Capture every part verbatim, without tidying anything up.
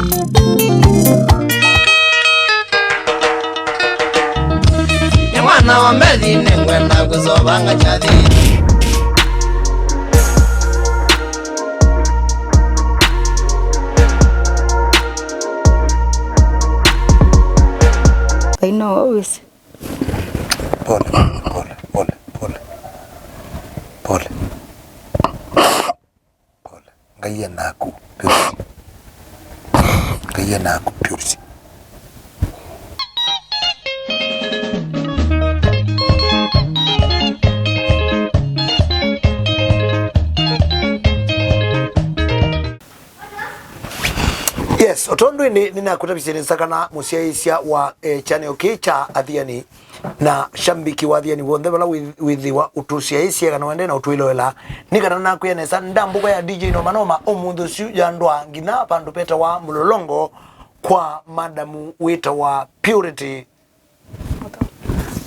Nĩ mwana wa Mbethi, nĩngwenda kũsovanga kyathĩ. Ngai no we wĩsĩ. Pole, pole, pole, pole. Pole. Pole. Ngai e naku, Purity. Ngai e naku, Purity. Yes, o tondũ ĩndĩ nĩnakũtavisye nesa kana mũsyaĩĩsya wa, eh, channel kĩĩ kya Athiani na shambiki wa Athiani w'onthe vala wĩ-, wĩthĩwa ũtũsyaĩĩsye kana wende na ũtwĩloela, nĩ kana nakwĩa nesa ndambũka ya D J Noma Noma ũmũnthĩ ũsu yandwaa nginya vandũ vetawa Mũlolongo kwa madamu wĩtawa Purity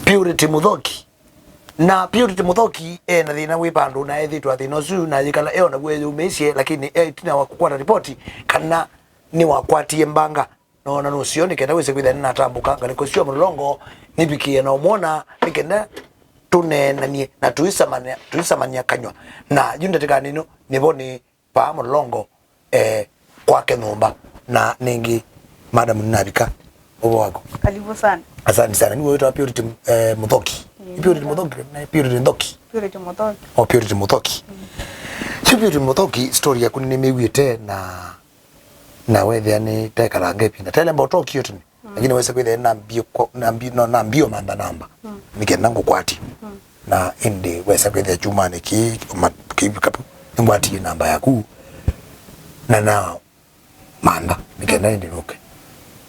Purity Muthoki. Na Purity Muthoki e na thĩna wĩ vandũ na ethĩtwe na thĩna ũsu na yĩkala e o naw'o eyũmĩĩsye, lakini e ĩtina wa kũkwata ripoti kana nĩwakwatie mbanga. Noona nũseo nĩ kenda wĩse kwĩthĩa nĩnatambũka ngalĩko sya Mũlolongo nĩvikĩe na ũmwona nĩ kenda tũneenany'e na tũisamanya, tũisamany'a kanyw'a. Na yu ndatĩkanĩ ĩno nĩvo nĩ vaa Mũlolongo, eh, kwake nyũmba, na nĩngĩ, madam, nĩnavika. Ũvoo waku? Karibu sana. Asante sana. Nĩwe wĩtawa Purity, eh, Muthoki? Ĩĩ. Purity Muthoki na Purity Nthoki? Purity Muthoki. Oh, Purity Muthoki. Mm. So, Purity Muthoki, story yaku nĩnĩmĩw'ĩte na, na wethĩa nĩ taĩkalanga ĩvinda. Telemba ũtokie tene. Mm. Lakini wesa kwĩthĩa nambie kwa, nambie, no, nambie ũmantha namba. Mm. Nĩ kenda ngũkwatie. Mm. Na ĩndĩ wesa kwĩthĩa kyumanĩ kĩĩ, ma-, kĩvika pu, nĩngwatie namba yaku. Na na mantha, nĩ kenda ĩndĩ nũke.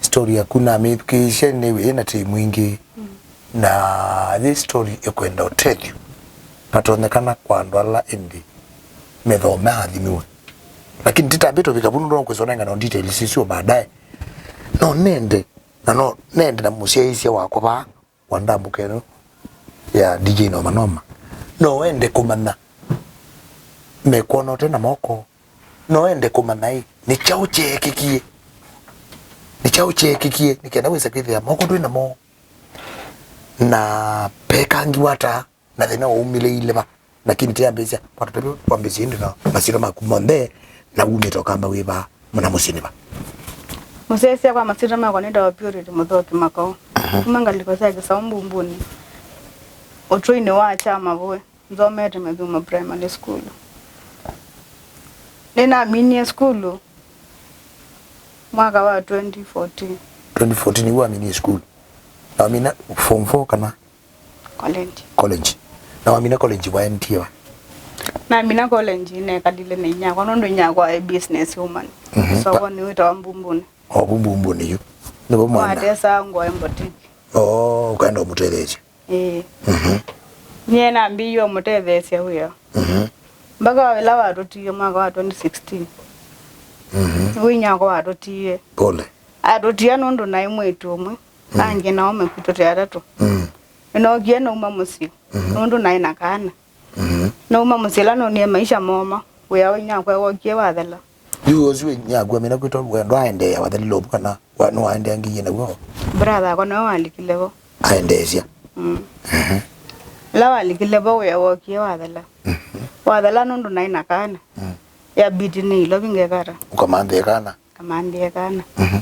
Story yaku namĩthukĩĩsye nĩ wĩ na tei mwingĩ. Mm. Na yĩ story ĩkwenda ũtethyo. Natonyekana kwa andũ ala ĩndĩ methoo maathimiwe. Lakini titambĩte ũvika vu nũndũ no kwĩsonengana details isu baadaye. No nende, na no nende na mũsyaĩĩsya wakwa vaa wa ndambũka ĩno ya D J Noma Noma. No wende kũmanya mekwona ũte na moko. No wende kũmanya ĩ, nĩ kyaũ kyeekĩkie. Nĩ kyaũ kyeekĩkie, nĩ kenda wĩse kwĩthĩa moko twĩ namo. Na pekangiwa ata. Na thĩna waumĩlĩile va? Lakini tĩambĩĩsya kwa tũtavya, wambĩĩsye ĩndĩ na masyĩtwa maku monthe, na wumĩte ũkamba wĩ va, na mũsyĩ nĩ va? Mũsyaĩĩsya kwa masyĩtwa makwa nĩtawa Purity Muthoki Makau. Mhm. Kuma ngalĩko sya Kĩsaũ Mbumbunĩ, ũtũinĩ wa Kyamavũĩ, nzomete Mathumo Primary School. Nĩnaminie sukulu mwaka wa twenty fourteen. Twenty fourteen nĩw'o waminie sukulu? Na wamina form four kana? College. College. Na wamina college waendie va? Namina college nekalile na inyakwa, nũndũ inyakwa e business woman. Mhm. Sokoni wĩtawa Mbumbunĩ. O vu Mbumbunĩ yu. Nĩvo mwana. Watesaa ngũa e boutique. Oh, ũkaenda ũmũtetheesya. Ĩĩ. Mhm. Nyie nambĩĩie ũmũtetheesya wĩa. Mhm. Mbaka ĩla watũtiie mwaka wa twenty sixteen. Mhm. Nĩw'o inyakwa watũtiie. Pole. Atũtia nũndũ naĩ mwĩĩtu ũmwe, mm, angĩ nao makwitũ tĩ atatũ. Mm. Nĩnookie nauma mũsyĩ, mhm, nũndũ naĩ na kana. Mhm. Nauma mũsyĩ ĩla noonie maisha mooma, wĩa wa inyakwa wookie wathela. Yu ũsu inyakwa amina kwitũ we ndwaendeea wathelile ũvu kana wa-, nĩwaendeangĩie naw'o? Brother akwa nĩwe walikile vo. Aendeesya. Mm. Mhm. Ĩla walikile vo wĩa wookie wathela. Mhm. Wathela nũndũ naĩ na kana. Mm. Yabidi nĩ ilovi ngekata. Ũkamanthĩe kana? Kamanthĩe kana. Mhm.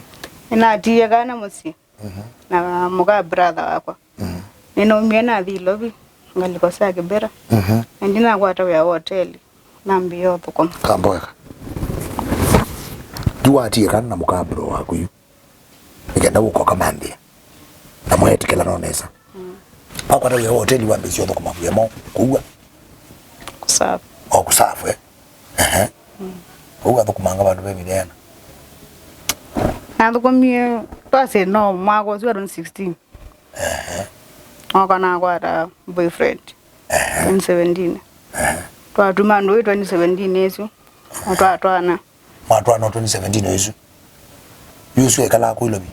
Nĩnatiie kana mũsyĩ. Mhm. Na mũka brother wakwa. Mhm. Nĩnaumie nathi ilovi, ngalĩko sya Kĩbera. Mhm. Na ndinakwata wĩa wa hoteli, nambĩĩa ũthũkũma. Kamboeka. Yu watie kana na mũka bro waku yu. Nĩ kenda ũka ũkamanthĩa. Na mweetĩkĩla no nesa. Mm. Wakwata wĩa wa hoteli wambĩĩsya ũthũkũma wĩa mo kũua. Kũsavu. O kũsavu, eh? Ehe. Mm. Ũu athũkũmanga vandũ ve mĩthenya? Nathũkũmie twasĩ no mwaka ũsu wa twenty sixteen. Ehe. Nooka nakwata boyfriend. Ehe. Twenty seventeen. Ehe. Twatuma ndũĩ twenty seventeen ĩsu. Na twatwana. Mwatwana twenty seventeen ĩsu. Yu ũsu ekalaa kũ Ilovi?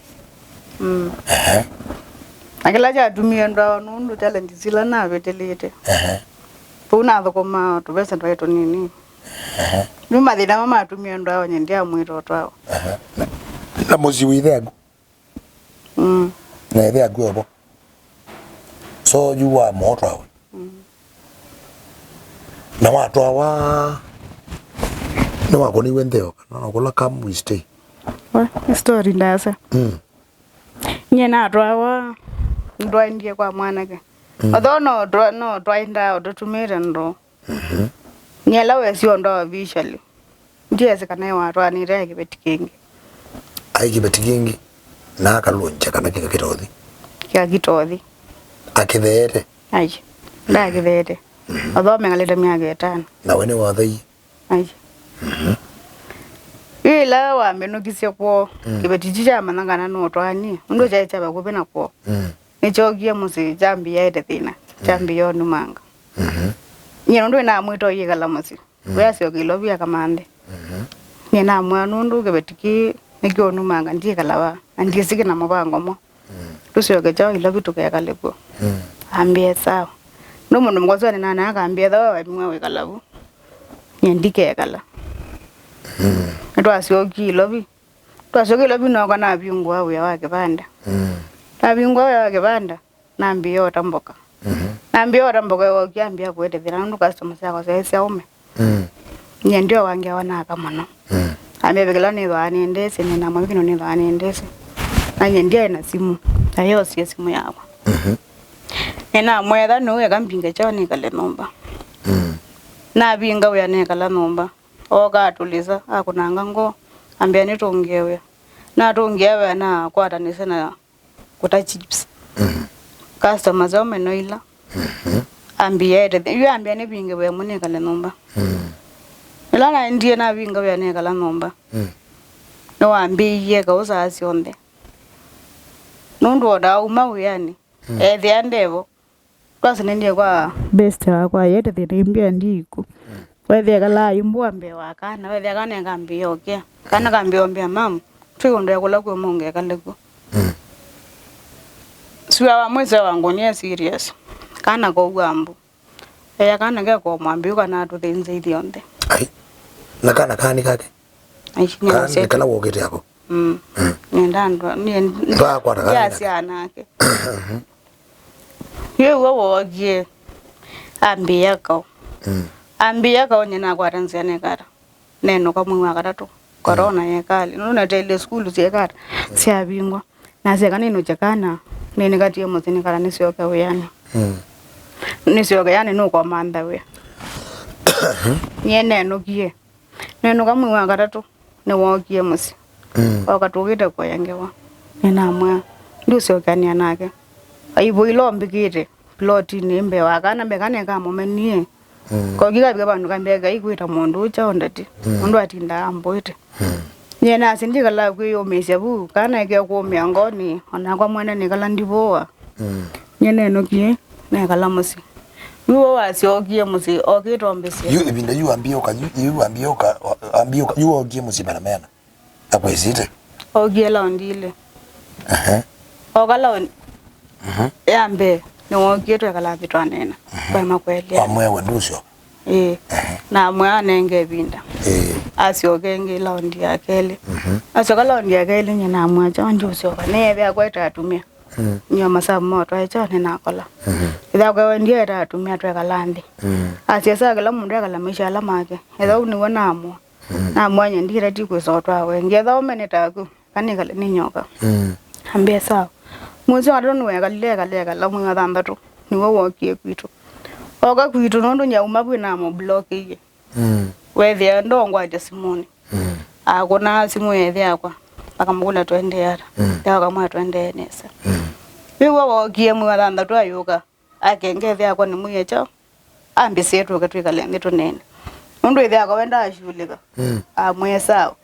Mm. Ehe. Na kĩla kyatumie ndwawa nũndũ challenges ila navĩtĩlĩte. Ehe. Vau nathũkũmaa tũvesa twaĩ tũnini. Ehe. Yu mathĩna ma matumie ndwawa nye ndyaamwĩta ũtwawa. Ehe. Na, Na mũsyĩ wĩ ĩthe aku? Mm. Na ĩthe aku evo? So yu wa motwawe. Mm. Na watwawa, nĩwakũniwe ntheo kana no kũla come we stay? Wa, nĩ story ndasa. Mm. Nyie natwawa, ndwaendie kwa mwanake. Mm. Although no twa-, no twaendaa ũtũtumĩte ndũũ. Mhm. Nyie la wesi ũndũ officially. Ndiesi kana watwanĩte ya kĩveti kĩngĩ. Ai kĩveti kĩngĩ, na akalũngya kana kĩka kĩtothi. Kĩka kĩtothi. Akĩtheete? Ai, ndakĩtheete. Mhm. Although mengalĩte myaka ĩtano. Na we nĩwathei? Ai. Mhm. Yu ĩla wamenũkisye kwoo, mm, kĩveti kyu kyamanya kana nũtwanie, ũndũ kyaĩ kya vakuvĩ na kwoo. Mm. Nĩkyookie mũsyĩ, kyambĩĩa ĩte thĩna, mm, kyambĩĩa ũnumanga. Mhm. Nyie nũndũ nĩnamwĩta ũyĩkala mũsyĩ, mm, we asyoke Ilovi akamanthe. Mhm. Nyie namwĩa nũndũ kĩveti kĩĩ nĩkĩũnumanga, ndyĩkala vaa, na ndyĩsĩ kĩna mũvango mwaũ. Mm. Tũsyoke kyaũ Ilovi tũkekale kw'o. Mm. Ambĩa sawa. Nũndũ mũndũ mũka ũsu anenaa nae akambĩa ethĩwa waimwa wĩkala vu. Nyie ndikekala. Mm. Nĩtwasyokie Ilovi. Twasyokie Ilovi nooka navingũa wĩa wa kĩvanda. Mm. Navingũa wĩa wa kĩvanda, nambĩĩa ũta mboka. Mhm. Nambĩĩa ũta mboka, ĩwookie ambĩa kũete thĩna nũndũ customer syakwa syaĩ sya aũme. Mm. Nyie ndio wangeawa na aka mũno. Mm. Ambĩa ve kĩla nĩthwaa nĩendesye, nĩnamwĩa kĩndũ nĩthwaa nĩendesye. Na nyie ndyaĩ na simũ. Ayosie simũ yakwa. Mhm. Nĩnamwetha nũũ eka mbinge kyaũ nĩkale nyũmba. Mm. Navinga wĩa nĩkala nyũmba. Ooka atũlĩsa, akũnanga ngoo, ambĩa nĩtũngĩe wĩa. Natũngĩa wĩa nakwatanĩsya na kũta chips. Mhm. Customers ao menoila. Mhm. Ambĩa ete, yu ambĩa nĩvinge wĩa mwe nĩkale nyũmba. Mm. Ĩla naendie navinga wĩa nĩkala nyũmba. Mm. Nĩwambĩĩie kaũ saa syonthe. Nũndũ ona auma wĩanĩ, mm, ethĩa ndevo. Twasinanie kwa best wakwa, yete thĩna imbia ndiku. Mm. Wethĩa kalaa imbua mbee wa kana, wethĩa kana kambĩĩa ũkĩa. Kana kambĩĩa ũmbĩa mamu, twi ũndũ ekũla kwĩ mũnge kale kw'o. Mm. Sua wa mwĩsĩ wa ngũnia serious. Kana koua mbu. Eya kana keko mwambĩu kana atũthĩnze ithyonthe. Ai. Na kana kaa nĩ kake? Ai, nĩ kana nĩ kala wokĩte ako? Mm. Mm. Nenda ndwa, nĩ ndwakwata kana nĩ kake? Yasya nake. Mhm. Yu w'o wookie, ambĩĩa kaũ. Mm. Ambĩĩa kaũ, nyie nakwata nzĩa nĩkata. Nenũka mwei wa katatũ. Corona, mm, yekali. Nũndũ neteile sukulu syekata, mm, syavingwa. Nasya kana nĩnũkye kana, nĩnĩkatie mũsyĩ nĩkata nĩsyoke wĩanĩ. Mm. Nĩsyoke yani nũkomantha wĩa. Nyie nenũkie. Nenũka mwei wa katatũ, nĩwookie mũsyĩ. Mm. Ooka tũkĩte kũya ngewa. Nĩnamwĩa, ndiũsyokeanĩa nake. Aivũĩla ũmbĩkĩte plotinĩ mbee wa kana, mbee kana ĩkamũmenie. Mm. Koki kavika vandũ kambĩa kai kwĩta mũndũ ũũ kyaũ ndati. Mm. Mũndũ atindaa ambũĩte. Mm. Nyie nasĩ ndikalaa kwĩyũmĩĩsya vu, kana eke kũũmĩa ngoonĩ, onakwa mwene nĩkala ndivũa. Mm. Nyie nenũkie, nekala mũsyĩ. Yu we wasyokie mũsyĩ, okĩte ombĩsya. Yu ĩvinda yu wambie ũka, yu, yu wambie ũka, wambie ũka, yu wookie mũsyĩ mena mena. Akwĩsĩte? Ookie laundi ilĩ. Ehe. Oka laundi, mhm, ya mbee, nĩwookie twekala nthĩ twaneena. Mhm. Twaema kũelea. Wamwĩa we ndũsyoka? Ĩĩ. Ehe. Namwĩa anenge ĩvinda. Ĩĩ. Asyoka ĩngĩ laundi ya kelĩ. Mhm. Asyoka laundi ya kelĩ, nyie namwĩa kyaũ ndiũsyoka. Nĩyethĩa kwete atumĩa. Mm. Nyie masavu motwae kyaũ nĩnakola. Mhm. Ĩthĩa kwewe ndiete atumĩa twekala nthĩ. Mm. Asya saa kĩla mũndũ ekala maisha ala make. Ethĩwa ũu nĩw'o namũa. Mm. Namwĩa nyie ndikĩte ti kwĩsa ũtwawe. Ngetha ũme nĩ taku. Kana nĩkale nĩ nyoka. Mm. Ambĩa sawa. Mwezi wa katatu nĩwekalile, ekala, ekala, mwei wa thanthatũ, nĩw'o wookie kwitũ. Ooka kwitũ, nũndũ nyauma vu namũblockĩie. Mm. Wethĩa ndongwatya simũnĩ. Mm. Akũnaa simũ ya ĩthe yakwa, akamũkũlya tũendee ata. Mm. Ĩthe akamwĩa tũendee nesa. Mm. Yu we wookie mwei wa thanthatũ ayũka. Akenge ĩthe yakwa nĩmwĩe kyaũ, ambĩsĩe tũke twĩkale nthĩ tũneene. Nũndũ ĩthe yakwa we ndaashughulika. Mm. Amwĩe sawa.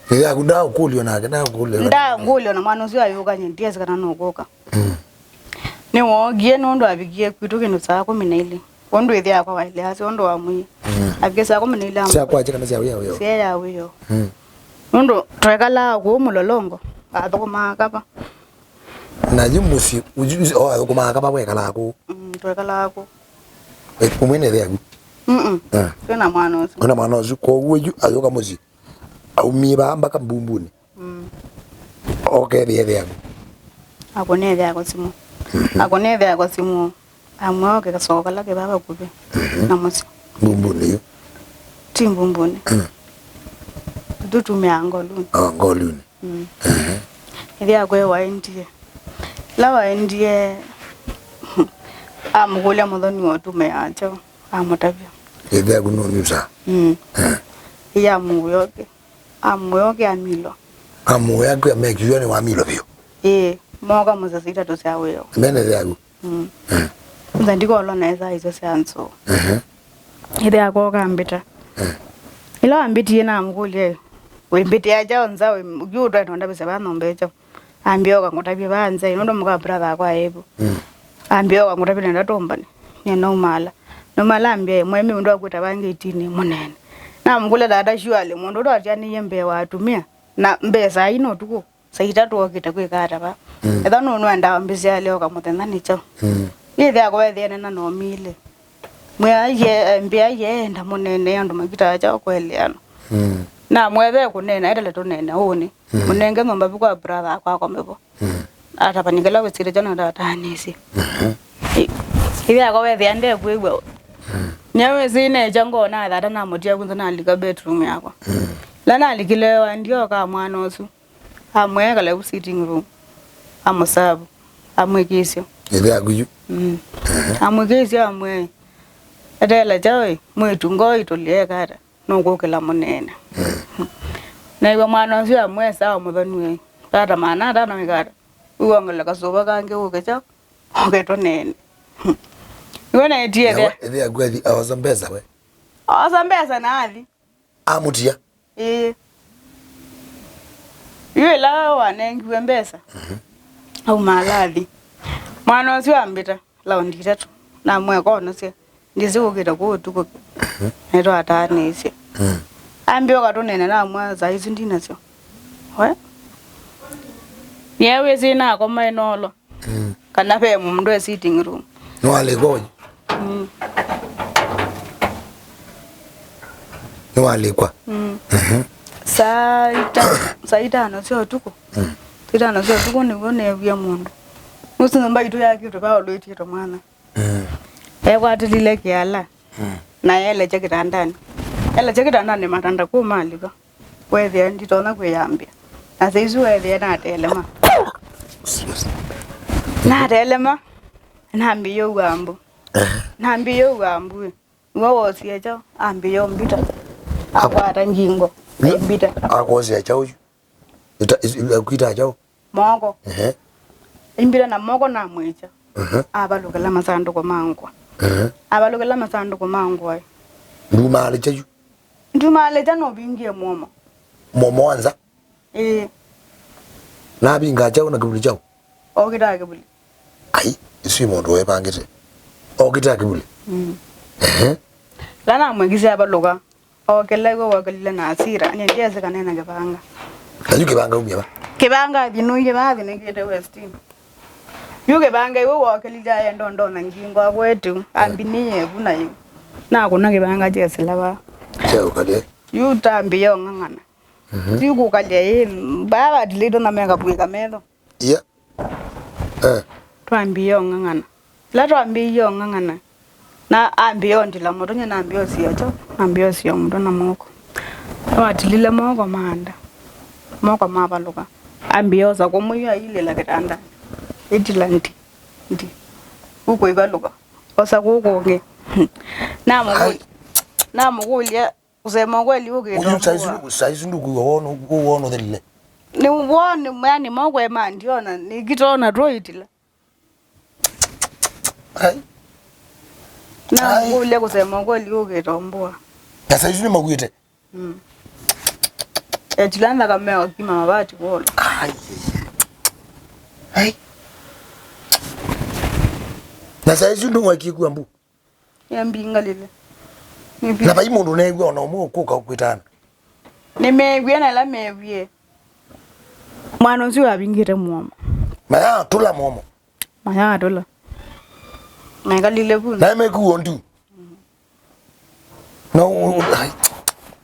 Ĩthe yaku ndaakũlya nake, ndaakũlya. Ndaakũlya na mwana ũsu ayũka, nyie ndiesĩ kana nũkũka. Mm. Nĩwookie nũndũ avikie kwitũ kĩndũ saa kũmi na ilĩ. Ũndũ ĩthe yakwa waeleasya ũndũ wamwĩie. Mm. Avikie saa kũmi na ilĩ. Sya kwakya kana sya wĩoo? Sya ya wĩoo. Mm. Nũndũ twekalaa kũu Mũlolongo, athũkũmaa kava. Na yu mũsyĩ, yu, yu, o, athũkũmaa kava wekalaa kũu? Mm, twekalaa kũu. E, ũmwe na ĩthe yaku? Mm-mm. Ah. Twĩ na mwana ũsu. Wĩ na mwana ũsu, kwoou yu ayũka mũsyĩ. Aumie vaa mbaka Mbumbunĩ. Mm. Oke ĩthe yaku. Akũne ĩthe yakwa simũ. Mhm. Akũne ĩthe yakwa simũ. Amwĩa oke kasoko kala kĩ vaa vakuvĩ na mũsyĩ. Mbumbunĩ yu? Ti mbumbunĩ. Mm. Tũtumĩaa ngolunĩ. Oh, ngolunĩ. Mm. Mhm. Ĩthe yakwa waendie. Ĩla waendie, amũkũlya mũthoni ũtũmĩaa kyaũ, amũtavya. Ĩthe yaku nũnyusaa? Mm. Eh. Ĩya mũũya oke. Amũya oke amilwa. Amũya kwĩ amekiw'a nĩ wamilwa vyũ. Ĩĩ, mooka mũsese itatũ sya wĩoo. Mene ĩthe yaku? Mm. Eh. Kwanza ndikolwa na esa iso sya nzũ. Ehe. Ĩthe yakwa ũkambĩta. Eh. Ĩla wambĩtie namũkũlya, "Wĩmbĩtĩa kyaũ nza, yu ũtwae nondavĩsya vaa nombe kyaũ?" Ambĩa oka ngũtavye vaa nza, nũndũ mũka brother akwa evu. Mm. Ambĩa oka ngũtavye nenda tũmbane. Nye naumaala. Naumaala ambĩa, "Mwemi ũndũ akwĩta vaa ngetinĩ mũnene." Namũkũlya, "Tata, surely mũndũ ũla watianĩie mbee wa atumĩa, na mbee saa ii no ũtukũ?" Saa itatũ okĩte kwĩka ata vaa? Mm. Ethwa nũnũendaa mbĩsĩ alioka mũthenya nĩ kyaũ? Mm. Ĩthe yakwa ethĩene na nomile. Mwĩa ye, mbĩa ye enda mũnene andũ makitaa kyaũ kũeleana. Mm. Na mwethe kũnena, etele tũnene ũnĩ. Mm. Mũnenge nyũmba vu kwa brother akwa akome vo. Mm. Atavany'a kĩla wĩsĩle kyo na ndataanĩsye. Mhm. Ĩ-, ĩthe yakwa wethĩa ndekwĩw'a. Mm. Nĩawĩsĩ nekya ngoo nathata namũtia kunza nalika bedroom yakwa. Mm. La nalikile wa ndioka mwana ũsu. Amwĩa ekale vu sitting room. Amũsavu. Amwĩkĩsyo. Ĩthe yaku yu? Mm. Ehe. Amwĩkĩsyo amwĩa, "Eteela kyaũ ĩ, mwĩĩtu ngoo itũlĩe eka ata? Nũkũkĩla mũnene." Mm. Naĩw'a mwana ũsu amwĩa, "Sawa mũthoni we. Tata maana atano wĩka ata? Wĩwongela kasũva kangĩ ũke kyaũ? Ũke tũnene." Nĩwe naĩtie ĩthe. Nawe ĩthe yaku athi aosa mbesa we? Aosa mbesa na athi. Amũtia? Ĩĩ. Yu ĩla wanengiwe mbesa, mhm, aumaala athi. Mwana ũsu ambĩta laundi itatũ, namwĩa, "Konosya, ndĩsĩ ũkĩte kũu ũtukũ." Mhm. Nĩtwataanĩisye. Mm. Ambĩa ũka tũnene, namwĩa, "Saa isu ndinasyo." We? Nĩewĩsĩ nakoma ĩnolo. Mm. Kana ve mũndũ e sitting room. Nĩwalĩkwa ũyu? Mm. Nĩwalĩkwa? Mm. Mhm. Saa ita-, saa itano sya ũtukũ. Mm. Saa itano sya ũtukũ nĩw'o neewie mũndũ. Nũsĩ nyũmba itũ yakĩtwe vaũlũ ĩtiĩtwe mwana. Mm. Ekwatĩlile kĩala. Mm. Na elekya kĩtandanĩ. Elekya kĩtandanĩ matanda kũu malika. Weethĩa nditonya kwĩyambĩa. Na saa isu weethĩa natelema. Natelema, nambĩĩe ũw'a mbũ. Ehe. Nambĩĩe ũw'a mbũ ĩ. Nĩwe woosie kyaũ, ambĩĩe ũmbita. Akwata ngingo, aimbita. Akwosie kyaũ yu? Ita-, is-, is-, akwita kyaũ? Moko. Ehe. Aimbita na moko namwĩkya. Ehe. Avalũkĩla masandũkũ ma ngũa. Ehe. Avalũkĩla masandũkũ ma ngũa ĩ. Ndumaalĩkya yu? Ndumaalĩkya, nũvingie mũomo. Mũomo wa nza? Ĩĩ. Navinga kyaũ na kĩvuli kyaũ? Okĩtaa kĩvuli. Ai, isu ĩ mũndũ weevangĩte. Okĩtaa kĩvuli? Mm. Ehe. La namwĩkisye avalũka. Okĩla iwe wokĩlile na asira. Nye ndyesĩ kana ena kĩvanga. Na yu kĩvanga umya va? Kĩvanga athinũie va, athinĩkĩte Westini. Yu kĩvanga iwe wokĩlile aye ndondona ngingo akwetu. Ambinĩie vu na yu. Nakũna kĩvanga kyesĩla va. Kyaũkalya. Yu tambĩĩa ũng'ang'ana. Mhm. Ti kũkalya ĩ, vaa vatilĩtwe na mekavuĩka metho. Ia. Eh. Twambĩĩe ũng'ang'ana. Ĩla twambĩĩie ũng'ang'ana, na ambĩĩa ũndila mũtwe, nye nambĩĩa ũsia kyo, nambĩĩa ũsia mũtwe na moko. Nĩwatilile moko maanda. Moko mavalũka. Ambĩĩa osa kũmũ yu ailĩla kĩtandanĩ. Ĩtila ndi, ndi. Ũkũ ivalũka. Osa kũkũ ũngĩ. Namũkũ-, ai, namũkũlya, Kusema ukweli, ũkĩta ũyu saa isu, mbua. Saa isu ndũkwĩw'a wona, wona ũthelile? Nĩ woni, yani, moko ema ndiona, nĩkĩtona twoitila. Ai. Na ai, ngũlya kusema ukweli, ũkĩta mbua. Na saa isu nĩmakuĩte? Mm. Etila nthakame okima mavati kuola. Ai. Ai. Na saa isu ndũng'wakie kua mbu? Nĩambingalile. Na vai mũndũ neew'a o na ũmwe ũkũka ũkwĩtana? Nĩmeewie na ĩla meewie. Mwana ũsu avingĩte mũomo. Mayatũla mũomo. Mayatũla. Mekalile vu. Naĩ mekuo ndu. Na u-, u-, ai,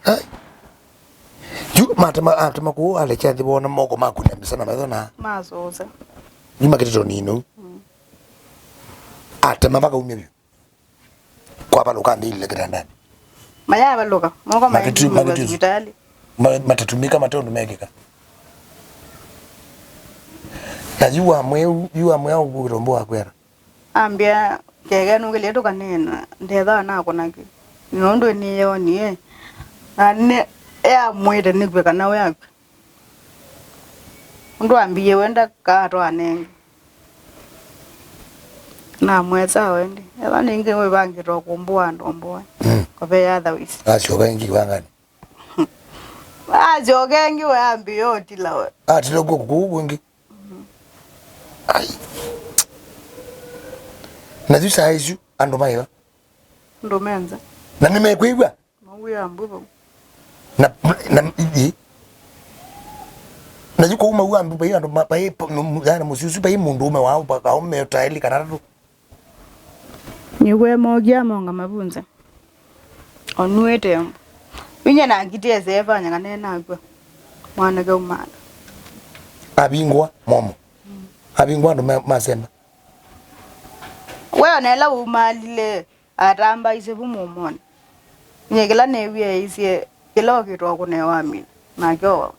ai. Yu matema, atema kũu, alekya nthĩ, wona moko makunya mĩsa na metho na. Masũsa. Yu makĩtĩtwo nino. Mm. Atema makaumya vyũ. Kwavalũka nthĩ ilile kĩtandani. Mayavalũka, moko maendie sivitalĩ. Ma-, matatumĩka, mate ũndũ mekĩka. Na yu amwĩa, yu amwĩa ũvũkĩto mbũ wakwera. Ambĩa, "Keke nũkĩlye tũkaneena, ndethawa nakũna kĩ. Nũndũ nĩyonie, na nĩ, eamwĩte nĩkw'e kana we akw'a." Ũndũ ambie wenda kaatwa anenge. Namwesa wendi. Ethwa nĩngĩ wĩvangĩtwa kũmbũa andũ mboe. Mm. Kũvea otherwise. Asyoka ĩngĩ kĩvangani. Asyoka ĩngĩ we ambie otila we. Atila kuo kũkũ kũngĩ. Ai. Na yu saa isu andũ maiva. Andũ menza. Na nĩmekwĩw'a. Mawĩa mbu vau. Na, na, ĩ. Na yu kũu mawĩa mbu vai andũ ma-, vai p-, nũ-, yani mũsyĩ ũsu vai mũndũ ũme wao, va-, aũme ta elĩ kana atatũ. Nĩw'o emokie amonga mavunze. Onuĩte mbu. Vinya na ngitĩe seevanya kana enakw'a. Mwanake umala. Avingwa momo. Avingwa andũ ma-, masemba. We ona ĩla umalile, atambaisye vu mũmonĩ. Nyie kĩla neewie eisye, kĩla ũkĩtwa kũnewa amina, nake owa.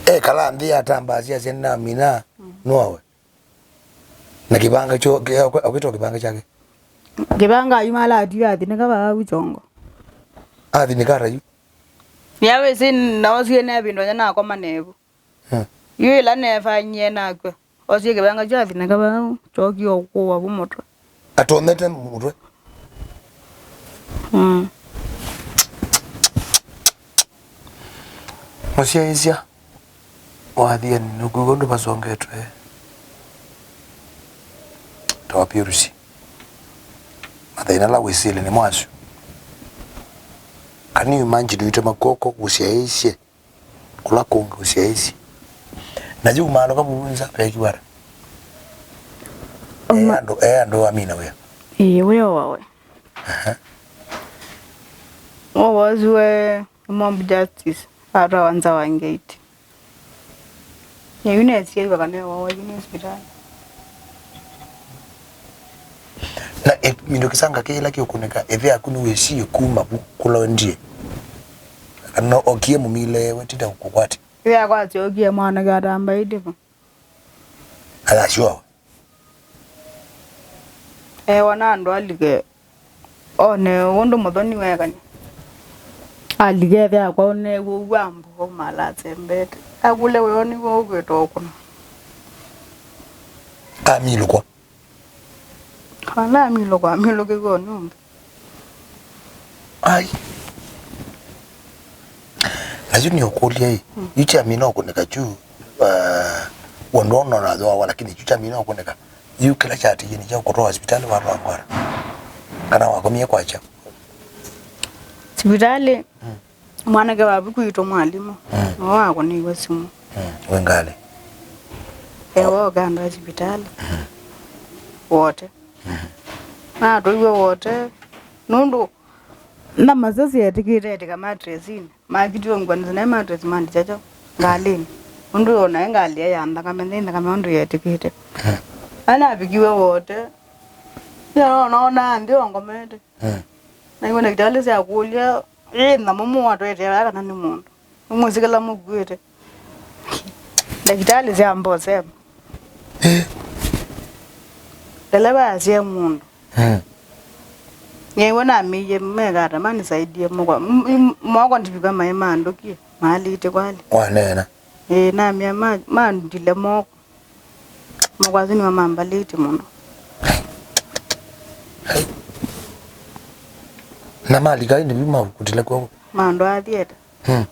Ekala nthĩ atambasya asya, "Nĩnamina, mm, nũawe." Na kĩvanga kyo, kĩ-, akwĩtwa kĩvanga kyake. Kĩvanga ayumala atiwe athinĩka vau kyongo. Athinĩka ata yu? Nĩawĩsĩ naosie nevindwa nya nakoma nevu. Hmm. Yu ĩla nefanyie nakw'a, osie kĩvanga kyo athinĩka vau, kyokie ũkũwa vu mũtwe. Atonyete mũtwe? Mm. Mũsyaĩĩsya, wathiani nũkwĩw'a ũndũ vasongetwe ta wapirusi. Mathĩna ala wĩsĩle nĩmo asu. Can you imagine ũitema kw'oko ũsyaĩĩsye? Kũla kũngĩ ũsyaĩĩsye. Na yu maalũka vau nza, vekiwa ata? Uma- E andũ, e andũ amina wĩa. Ĩĩ, wĩa wawe. Aha. Wawasiwe mob justice, atwawa nza wa ngate. Nĩyu nesie ĩva kana wawa yu nĩ sipitali. Na e, mindo kĩsanga kĩla kĩũkũnĩka, ĩthe yaku nĩwĩsie kuma vu kũla wendie? Kana okie mũmile wetinda kũkwatya? Ĩthe yakwa asyokie mwanake atambaĩte vo. Ayasyoawa. Ewa na andũ alike one ũndũ mũthoni wekany'a. Alike ĩthe yakwa ũneew'a ũw'ambo, aumala asembete. Akũlya wĩoo nĩw'o ũkwĩtwa ũkũna. Amilũkwa. Kana amilũkwa, amilũkĩw'e nĩ ũmbe. Ai. Na yu nĩũkũlya ĩ, mm, yu kyamina ũkũnĩka kyu, uh, wendo ũnona thoowa, lakini kyu kyamina ũkũnĩka. Yu kĩla kyatiie nĩ kya kũtwa hospitali watwaa ngwara. Kana wakomie kwakya. Sivitali, mm, mwanake wa viku witũ mwalimũ, mm, nĩwe wakũnĩiwe simũ. Mm, wĩ ngalĩ. Ewa ũkanda sivitali. Mm. Wote. Mm. Natũiwe wote. Nũndũ Nthama syo syeetĩkĩte etĩka matresinĩ. Makitiwe ngũa nĩsĩ naĩ matresi mandikya kyaũ ngalĩnĩ. Ũndũ onae ngalĩ ya nthakame, nthĩ nthakame ũndũ yeetĩkĩte. Ala navikiwe wote, nĩonaona nthĩ ongomete. Naiwe ndakĩtalĩ syakũlya, "Ĩ nthama mũwatwetee vaya kana nĩ mũndũ? Nĩmwĩsĩ kĩla mũkuĩte?" Ndakĩtalĩ syamba ũsema. Eh. Ndeleva asie mũndũ. Mm. Nĩw'o namĩie mekata manisaidie moko. M-, m-, moko ndivika maĩ mandũkie, maalĩte kwali. Waneena. Ĩĩ, namĩa ma-, mandile moko. Moko asu nĩmo mambalĩte mũno. Na malika ĩndĩ yu makũtile kw'oko. Maũndũ athiete. Hmm.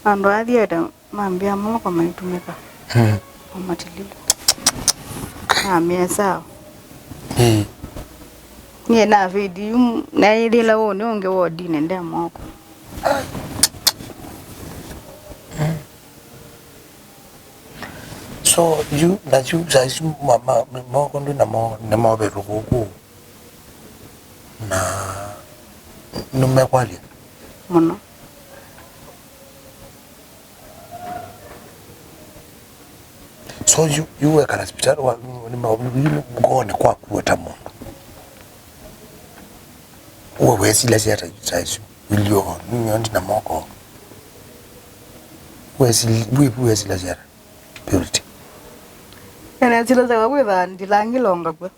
Andũ athiete mambĩa moko maitũmĩka. Hmm. Mamatilile. Namĩa sawa. Ĩĩ. Niĩ navĩti yu, naĩthĩla ũnĩ ũngĩ wodinĩ nde moko. So, yu, na yu, saa isu, ma-, ma-, moko ndwĩ namo, nĩmovetwe kũkũ. Na Nĩmekwalya mũno. So yu, yu wekala sipitalĩ wa, nĩ ma-, yu nĩ ngoonĩ kwaku we ta mũndũ. Uwe wesilasya ata saa isu? Ilio, nyondi na moko. Wesi-, wi-, wesilasya ata? Purity. Nesilasya kwĩtha ndilangilonga kw'o.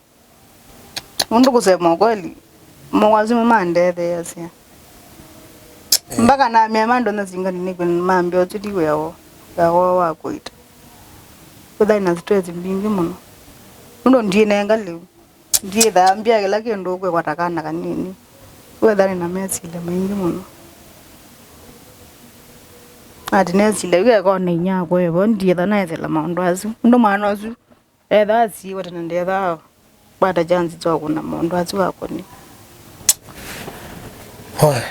Nũndũ kusema ukweli, mawasyo mandetheeasya. Eh. Mpaka namea mandu na singani nĩkw'e mambĩa ũsu ti wĩa woo, wĩa woo wa kũita. Kwĩthwa na stress mbingĩ mũno. Nũndũ ndiĩnenga lĩu. Ndiĩthaa mbĩa kĩla kĩndũ kwĩkwa ta kana kanini. Kwĩthwa nĩ na mesilya maingĩ mũno. Ati nesilya yu ekona inya akwa evo, ndiĩtha naesela maũndũ asu. Nũndũ mwana ũsu Ethĩwa asiiwe tene, ndethĩwa kwata chance sya kũna maũndũ asu akũni. Oe.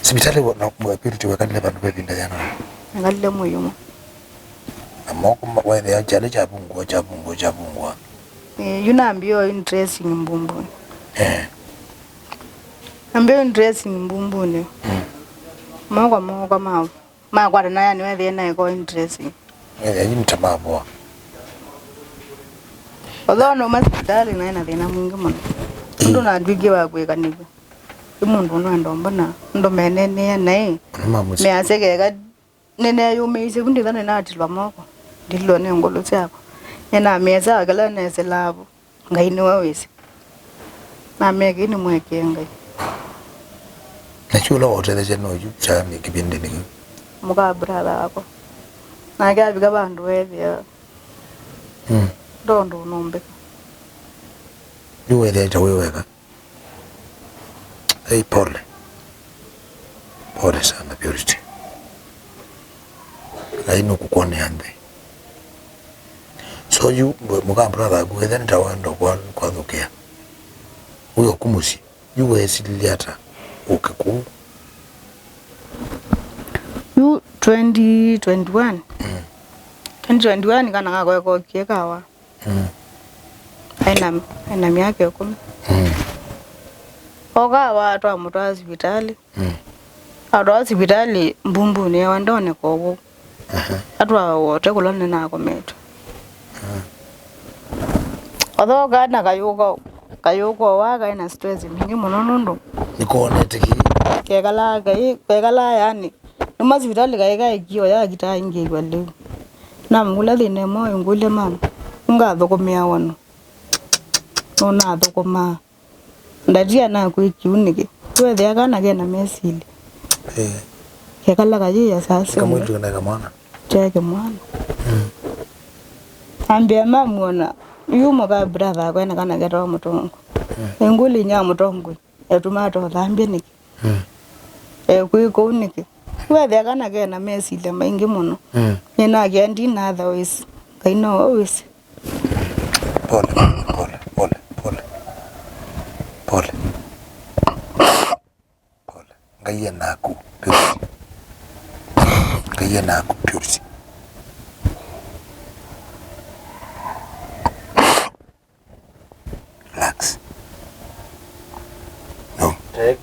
Sipitalĩ wa-, na, wa Purity wekalile vandũ ve ĩvinda yĩana? Nakalile mwei ũmwe. Na moko ma-, wethĩa kyalĩ kyavungũa, kyavungũa, kyavungũa? Ĩĩ, yu nambĩĩe dressing mbumbunĩ. Eh. Nambĩĩe dressing mbumbunĩ. Mm. Moko, moko ma Makwatana yani wethĩe naĩ ko interesting. Ethĩa yu nĩ ta mavoa. Although nauma sipitalĩ naĩ na thĩna mwingĩ mũno. Nũndũ natw'ĩkie wa kwĩkanĩw'a. Ĩ mũndũ ũnũ enda ũmbona, nũndũ meneenea naĩ. Ona ma mũsyĩ. Measya keka nĩneeyũmĩisye vu ndĩtha nĩnatilwa moko. Ndililwe nĩ ngũlũ syakwa. Nĩnamĩesaa kĩla nesilaa vu. Ngai nĩwe wĩsĩ. Namekĩe nĩmwekĩe Ngai. Na kyu ũla waũtetheesya no yu kyaanĩ kĩvĩndĩnĩ kĩu? Mũka brother wakwa. Nake avika vandũ weethĩa. Mm. Ndondũ ũnũmbĩka. Yu weethĩa ta wĩ weka? Ei, pole. Pole sana, Purity. Ngai nũkũkwonea nthĩ. So yu, mũ-, mũka brother aku, ethĩa nĩ ta wenda kwa-, kwathũkĩa. Wĩ oku mũsyĩ. Yu wesilile ata ũke kũu? Yu twenty twenty-one. Mm. Twenty twenty-one kana gakwa kokie kawa. Mm. Aĩ na, aĩ na myaka ĩkũmi. Mm. Oka wa twamũtwaa sivitalĩ. Mm. Atwaa sivitalĩ mbumbunĩ ewa ndoneka ũwau. Aha. Atwaa wote kũla nĩnakometwe. Aha. Otho kana kayũka, kayũka owa kaĩ na stress mbingĩ mũno nũndũ. Nĩkonete kĩ? Kekalaa kai, kekalaa yani. Nũma sivitalĩ kaĩ kaĩkie oya akita aingĩw'a lĩu. Namũkũlya thĩna ĩmwe, ngũlya mama, ũngathũkũmĩa wano? Nũnathũkũmaa. Ndatia nakwĩ kĩu nĩkĩ? Wethĩa kana kena mesilya. Eh. Kekala kayĩya sasa. Kamwĩtu na kamwana. Kya kĩmwana. Mm. Ambĩa mamuona, yu mũka brother akwa ena kana ketawa Mũtongo. Mm. Ngũlya inya Mũtongo, etuma tothambia nĩkĩ? Mm. Ekwĩka ũu nĩkĩ? Wethĩa kana kena mesilya maingĩ mũno. Mm. Nĩnakĩa ndina otherwise. Ngai nowe wĩsĩ. Pole, pole, pole, pole. Pole. Pole. Ngai e naku, Purity. Ngai e naku, Purity. Relax. No. Take